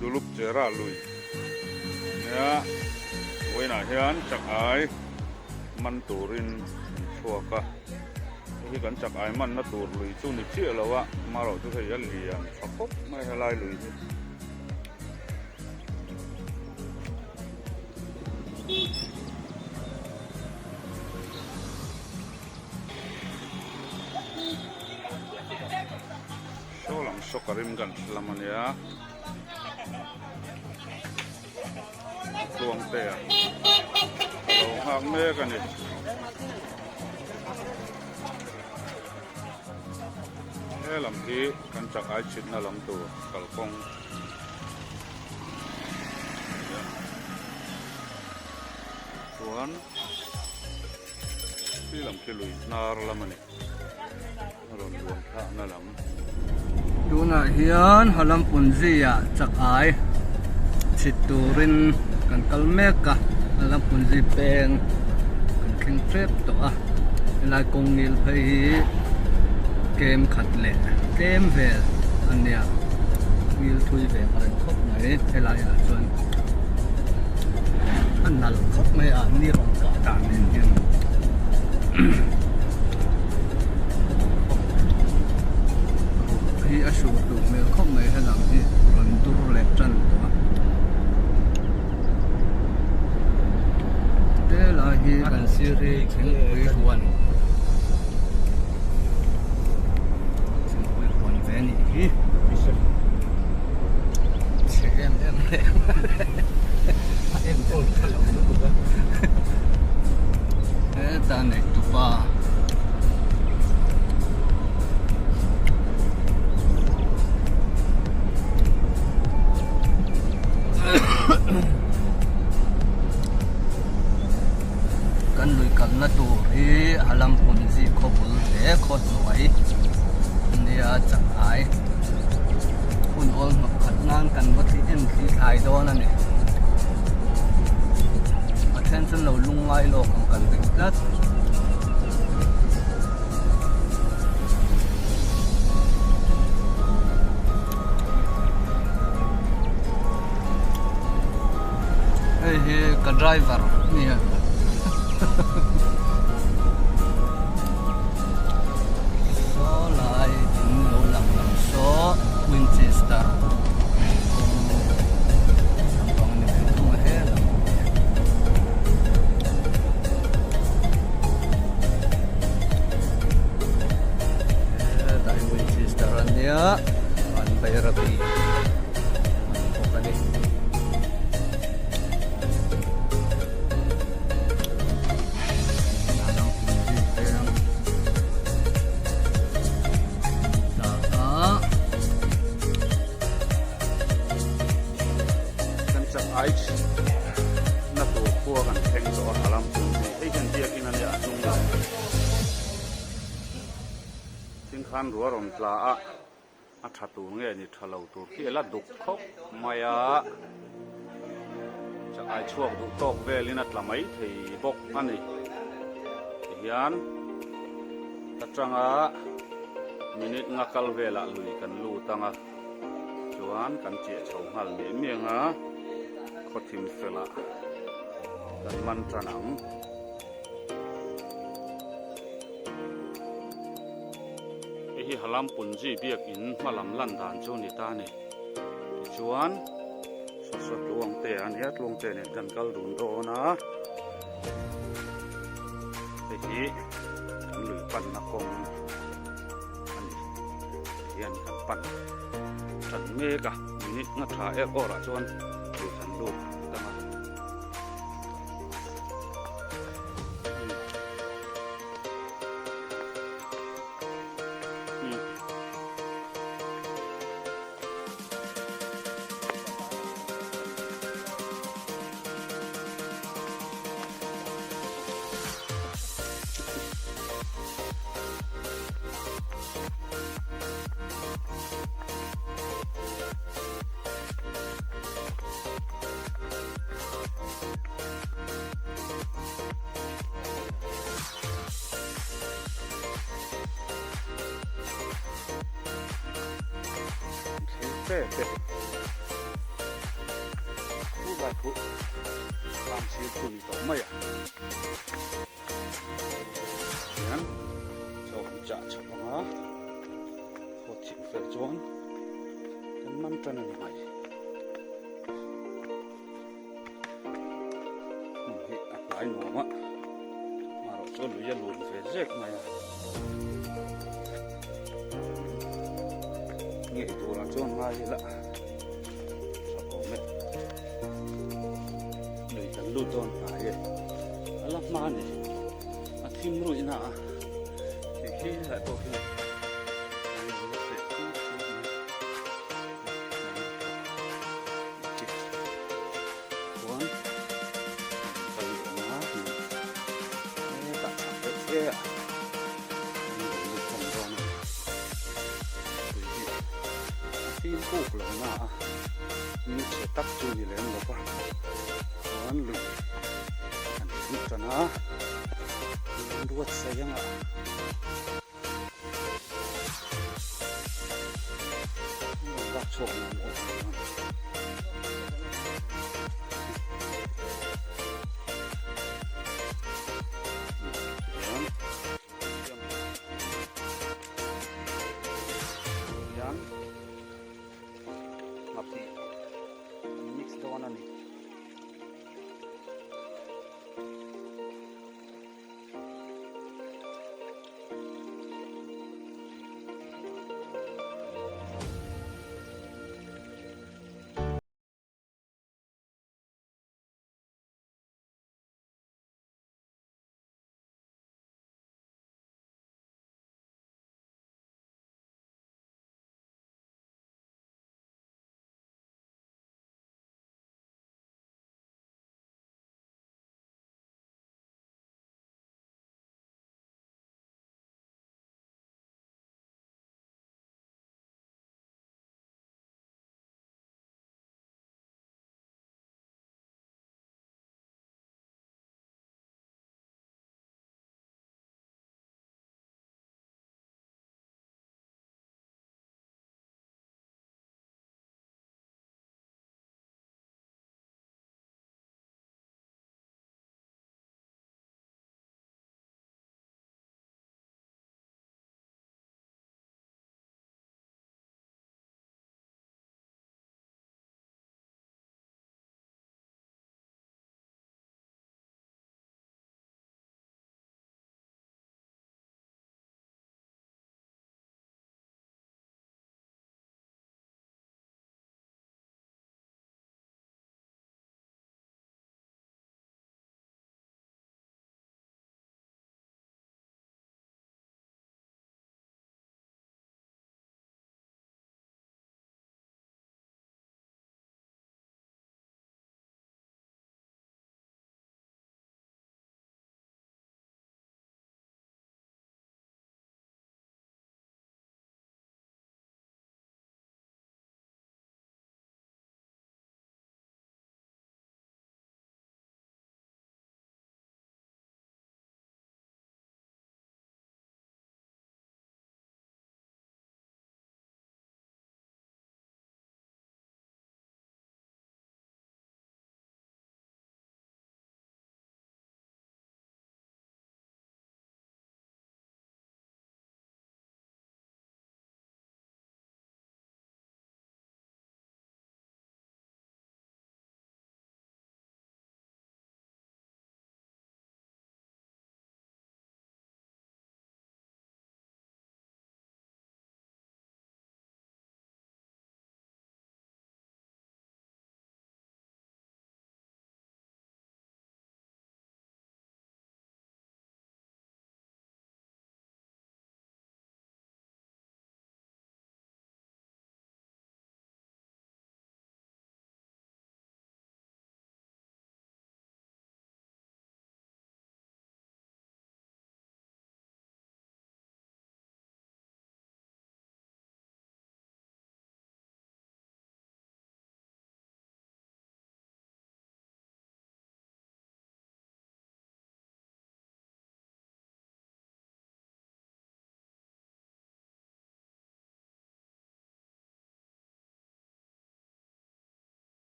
Dulup Chera lui nia vawiinah hian chak ai man turin an chhuak a, hei hi kan chak ai manna tur lui chu ni chiah lo a, amaherawhchu hei a lian tha khawp mai helai lui hi. Saw lam saw Karimganj lam a nia Tluangte a lo nghak mek a ni. He lam hi kan chak ai chhitna lam tur kalkawng a ni a chuan khi lam khi lui hnar lam a ni. A rawn luan thlahna lam. Tunah hian Halampunzi-ah chak ai chhit turin kan kal mek a, Halampunzi peng kan thleng tep tawh a, helai kawng ngil phei hi kem khat leh tlem vel a nia, ngil thui ve ang reng khawp mai helaiah chuan a nalh khawp mai a ni rawn kah dan nen hian. Hi a sur duh hmel khawp mai helam hi rawn dur leh tan tawh a helai hi kan sir hi thingpui huan thingpui huan ve a nih hi chhe em em mai a enkawl tha lo lutuk a heta neihtupa. Kan lui kalna tur hi a lam hun zi khaw bul hle khaw hnuai nia changai hun awl hnawk khat nan kan va thli en thli thlai dawn a ni a then chuan lo lungngai lawk ang kan ring tlat. Hei hi ka driver nia saw lai in lo lang lam saw Winchester kawng lampang a ni ve thung a helam hetlai Winchester a nia an Bairabi a ni bawk a ni. Kan chak ai na tur khua kan thleng tawh a halam pum hi hei hian biakin a nia a hnung lam thing khan rua rawn tla a. A tha tur nge ni tha lo tur khi a la duk khawp mai a, chakai chhuak duh tawk velin a tla mai thei bawk a ni. Tihian ka tanga minute nga kal velah lui kan lut ang a, chuan kan chiah chho nghal miah miah ang a, khawthim felah kan man tan ang. Hei hi Halam Punji biakin hma lam lan dan chu ni ta a ni. Tichuan saw saw tluangte a nia tluangte nen kan kal dun dawn a. Hei hi kan lui panna kawng a ni. Tihian kan pan tan mek a minute nga tha er awrah chuan lui kan lut ang a. Lai khu tlang sir khu ni tawh mai a. Hian chaw kan chah chhawp ang a, khawt thim fel chuan kan man tan a ni mai. Hmun hi a hlai nuam a, marawh chu lui a lun ve zek mai a. Ngei turah chuan ngai ila tha awm e. Lui kan lut dawn hnai e, a la hma a ni, a thim ruih na a, khi khi lai pawh khi Chuan kal leh ang a hetah chhak deuh fe ah an rawn lut hlawm dawn a ni. Tui hi a fim kuk lo na a, ni chhe tak chu ni lem lo va, chuan lui an lut tan a, ruat sai anga. Hian nghapih an mix dawn a ni.